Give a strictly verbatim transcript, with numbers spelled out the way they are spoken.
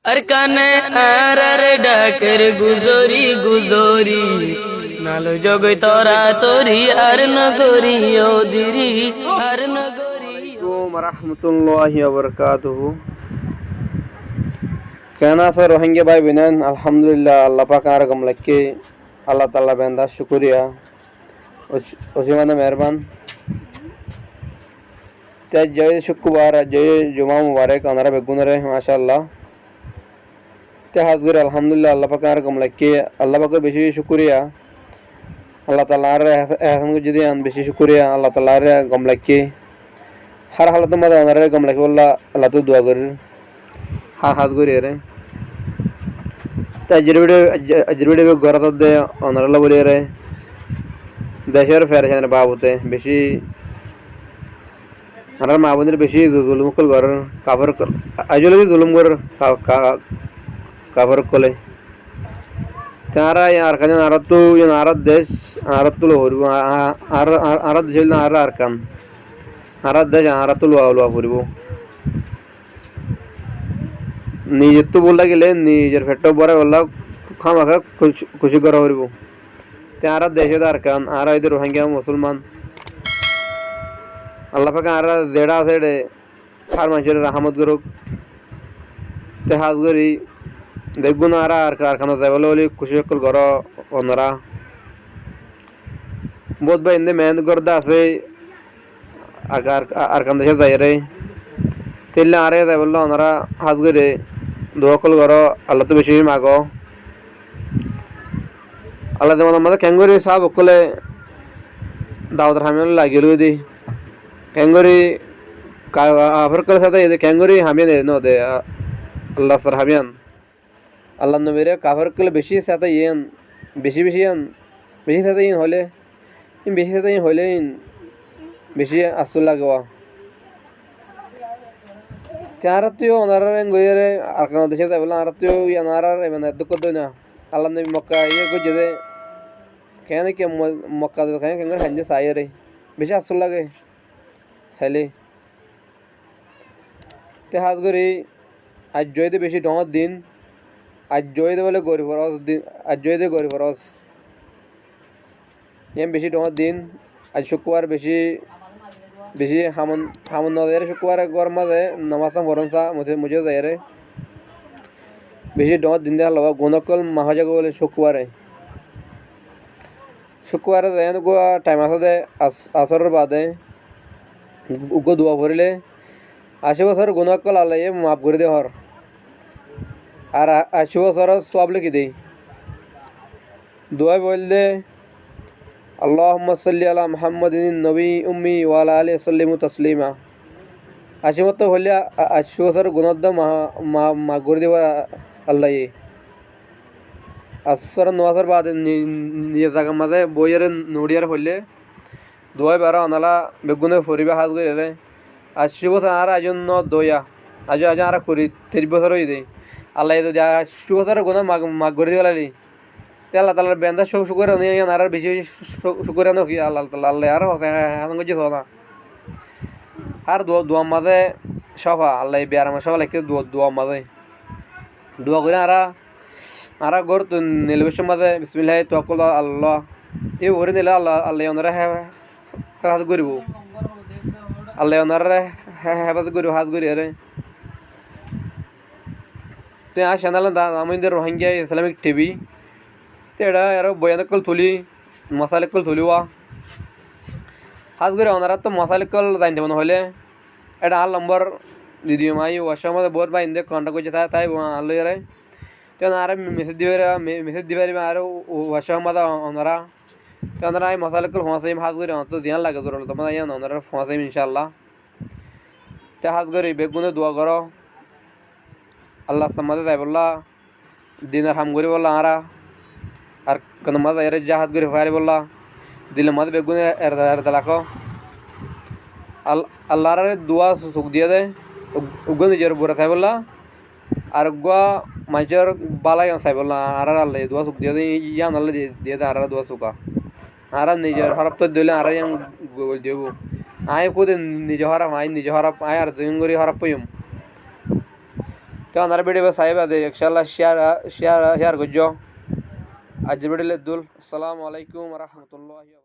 Arkane añárar dháker guzori guzori, naloi zogoi tora tori, ar nogorí odiri, ar nogorí. Alaikum warahmatulláhi wabarakátuhu. Keén asó Rohingya bái boinain? Alhamdulillah, Allah pak añáre gom laikké, Allah taala benda cúkuriya, oc-, ocimane meherban. Te aijja óiye cúkkurbar, aijja óiye juma mubarek, onora beggúnore, macállah. Te hás gorí alhamdulillah, Allah pak añáre gom laikké, Allah pak beci cúkuriya. Allah taala añáre ehs-, ehsán goijjé de yián beci cúkuriya, Allah taala añáre gom laikké. Hár halotor maze onorare gom laikké bolla Allah ttú dua gorir. Há-, hás gorí ere. Te aijjar video, aijjar video gora todde onoralla bóli ere. Decor ferecanir babute beci añárar maa boinore beci zu-, zulum ókkol gorer, kafer ókkol. Aijjó lói zulum gorer, ka-, ka-, kafer ókkole. Te añára yián Arkan yián añárattú, yián añárar dec, añárattú lua foribó, a-, a-, añárar, añárar, añárar dec óilde añárar Arkan. Añárar dec añárattú lua, lua foribó. Nizottú búl tákile nizor fettó bórai bolla hámaka kuc-, kucíc gora foribó. Te añárar dec óilde Arkan, añára óilde Rohingya musolman. Allah pake añára zeçé asé eçé hár maincóre rahámot gorouk. Te hás gorí beggún añára Ar-, Arkanot zaibolla bóli kucíc ókkol goró onora. Bóut bái inde mehénot gorédde asé, Ar-, Ar-, Arkan decót zaiyóre. Téille añáre zaibolla onora hás gorí dua ókkol goró, Allattú beci beci mago. Allah de mazé keéngorí sáb ókkole dawotor ham loi lagi giyói de. Keéngorí ka-, kafer ókkolor sáte ede keéngorí ham yián ede no de, a-, Allah sar ham yián. Allar nobire kafer ókkole beci sáte yián, beci beci yián, beci sáte yián hoilé, in beci sáte yián hoilé in beci afsús lage wa. Te añárattú yó onorar en goiyóre Arkan decót zaibolla añárattú yó yián añárar iman eddukkó dói na. Allar nobi Mokka iye goijjé de, keéne ki Mo-, Mokka de keéne keéne gorí haindé saiyóre. Beci afsús lage sailé. Te hás gorí aijjó óilde beci dhoóñr din, aijjó óilde bóle goribor os din, aijjó óilde goribor os. Yián beci dhoóñr din, aij cúkkurbar beci, beci hamot, hamot no zaiyóre cúkkurbar góror mazé nomás foron sa, mosjid, mosjidot zaiyóre. Beci dhoóñr din de Allah gunó ókkol maf ói zagói bóle cúkkurbare. Cúkkurbare zaiyóne uggúa thaim asé de as-, asóror baade uggúa dua foríle ací bosóror guná ókkol Allaye maf gorí diyé hoór. Ar a-, ací bosóror sóab lekí diyé. Dua ibá óilde, اللهم صل على محمد النبي الأمي وعلى آله وسلم تسليما. Ací mottó foillé a-, a-, ací bosóror guná ódde ma-, ma-, maf gorí diyé Allaye. Asóror nomásor baade ni-, nizor zagar mazé boiyóre nuçíyore foillé, dua ibá onora beggúne foribá hás goríyore. Ací bosór añára aijjó no dóiya, aijjó, aijjó añára kuri tiríc bosór óiye de. Allaye zodi ací bosóror guná maf, maf gorí difélailé, te Allah taalar bendá cú-, cúkuriya no, yián añárar beci beci cú-, cú-, cúkuriya no ki Allah taala, Allaye añárar hosé há-, há-, hásán goijjé soó na. Ar dua, duar mazé cófa, Allaye biyaramor cófa laikké dua, duar mazé. Dua gorí añára Añára górottu neilé bosór mazé, bismilláhi tawakkaltu alallah. Íba forí neilé Allah, Allaye onoré he-, he-, hefazot goríbo. Allaye onoré he-, he-, hefazot goríbo, hás goríyore. Te añár cenelor na-, nam óilde Rohingya Islamic T V. Te eçé aró boyan ókkol tulí, mosail ókkol tulí wa. Hás gorí onoráttu mosail ókkol zainte mone hoilé, eçé añár lombor di diyum, añí WhatsApp or mazé bout bái inde kontak goijjé, tá-, táibo añár loiyóre. Te añáre me-, mesej di fariba, me-, mesej di fariba añáre WhatsApp or mazé o-, onora. Te onora añí mosail ókkol foóñsaiyum, hás gorí onottu ziyán lage zorurot or mazé yián onorare foóñsaiyum incállah. Te hás gorí beggúne dua goró. Allar rastar mazé zaibolla, dinor ham goríbolla añára, Arkanor mazé zaiyóre jihad gorí faribólla, dilor mazé beggúne erda, erda rakó. Al-, Allaye añáráre duwa su-, suk diyé dé, ug-, uggúa nizor bura saibólla, ar uggúa maincór bálai yián saibólla, añáráre Allaye duwa suk diyé dé, yián Allaye di-, diyé dé añáráre duwa suka. Añára nizor hóraf tói dóile añára yián go-, goil diyóibo. Aññí kúde nize hóraf, aññí nize hóraf, aññí ar zengori hóraf óiyum. Te onora video saibá de, incállah share, share, share goijjó. Aijja video leddul. Assalamu alaikum wa rahmatullahi wa barakatuhu.